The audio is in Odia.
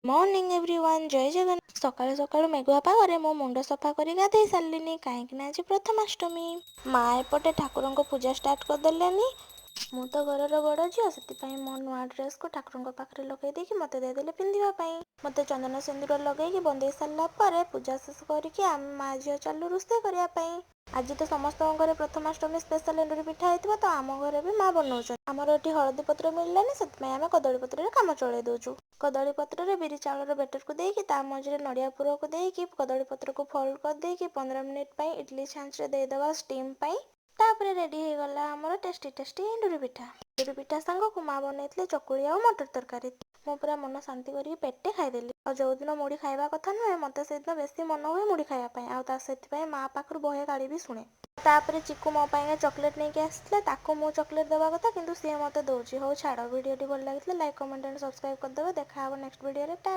ମର୍ଣ୍ଣିଂ ଏଭ୍ରିୱାନ୍, ଜୟ ଜଗନ୍ନାଥ। ସକାଳୁ ସକାଳୁ ମେଘୁଆ ପାଗରେ ମୋ ମୁଣ୍ଡ ସଫା କରି ଗାଧେଇ ସାରିଲିନି, କାହିଁକି ନା ଆଜି ପ୍ରଥମାଷ୍ଟମୀ। ମା ଏପଟେ ଠାକୁରଙ୍କ ପୂଜା ଷ୍ଟାର୍ଟ କରିଦେଲେନି। ମୁଁ ତ ଘରର ବଡ଼ ଝିଅ, ସେଥିପାଇଁ ମୋ ନୂଆ ଡ୍ରେସ୍କୁ ଠାକୁରଙ୍କ ପାଖରେ ଲଗେଇ ଦେଇକି ମୋତେ ଦେଇଦେଲେ ପିନ୍ଧିବା ପାଇଁ। ମୋତେ ଚନ୍ଦନ ସିନ୍ଦୁର ଲଗେଇକି ବନ୍ଦେଇ ସାରିଲା ପରେ ପୂଜା ଶେଷ କରିକି ଆମେ ମା ଝିଅ ଚାଲୁ ରୋଷେଇ କରିବା ପାଇଁ। ଆଜି ତ ସମସ୍ତଙ୍କ ଘରେ ପ୍ରଥମାଷ୍ଟମୀ ସ୍ପେଶାଲ ଏଣ୍ଡୁରି ପିଠା ହେଇଥିବ, ତ ଆମ ଘରେ ବି ମା ବନଉଛନ୍ତି। ଆମର ଏଠି ହଳଦୀ ପତ୍ର ମିଳିଲାନି, ସେଥିପାଇଁ ଆମେ କଦଳୀ ପତ୍ରରେ କାମ ଚଳେଇ ଦଉଛୁ। କଦଳୀ ପତ୍ରରେ ବିରି ଚାଉଳର ବେଟରକୁ ଦେଇକି, ତା ମଝିରେ ନଡ଼ିଆ ପୁରକୁ ଦେଇକି, କଦଳୀ ପତ୍ରକୁ ଫୋଲ୍ଡ କରିଦେଇକି 15 ମିନିଟ୍ ପାଇଁ ଇଡଲି ଛାଞ୍ଚରେ ଦେଇଦେବା ଷ୍ଟିମ୍ ପାଇଁ। ତାପରେ ରେଡି ହେଇଗଲା ଆମର ଟେଷ୍ଟି ଟେଷ୍ଟି ଏଣ୍ଡୁରି ପିଠା। ଏଣ୍ଡୁରି ପିଠା ସାଙ୍ଗକୁ ମା ବନେଇଥିଲେ ଚକୁଳି ଆଉ ମଟର ତରକାରୀ। ମୁଁ ପୁରା ମନ ଶାନ୍ତି କରିକି ପେଟେ ଖାଇଦେଲି। ଆଉ ଯେଉଁଦିନ ମୁଢ଼ି ଖାଇବା କଥା ନୁହେଁ, ମୋତେ ସେଦିନ ବେଶୀ ମନ ହୁଏ ମୁଢ଼ି ଖାଇବା ପାଇଁ, ଆଉ ତା ସେଥିପାଇଁ ମା ପାଖରୁ ବହେ ଗାଳି ବି ଶୁଣେ। ତାପରେ ଚିକୁ ମୋ ପାଇଁକା ଚକୋଲେଟ୍ ନେଇକି ଆସିଥିଲା। ତାକୁ ମୁଁ ଚକୋଲେଟ୍ ଦେବା କଥା, କିନ୍ତୁ ସିଏ ମୋତେ ଦେଉଛି। ହଉ ଛାଡ଼, ଭିଡ଼ିଓଟି ଭଲ ଲାଗିଥିଲେ ଲାଇକ୍, କମେଣ୍ଟ ଆଣ୍ଡ ସବସ୍କ୍ରାଇବ୍ କରିଦେବେ। ଦେଖା ହେବ ନେକ୍ସଟ ଭିଡ଼ିଓରେ। ଟାଟା।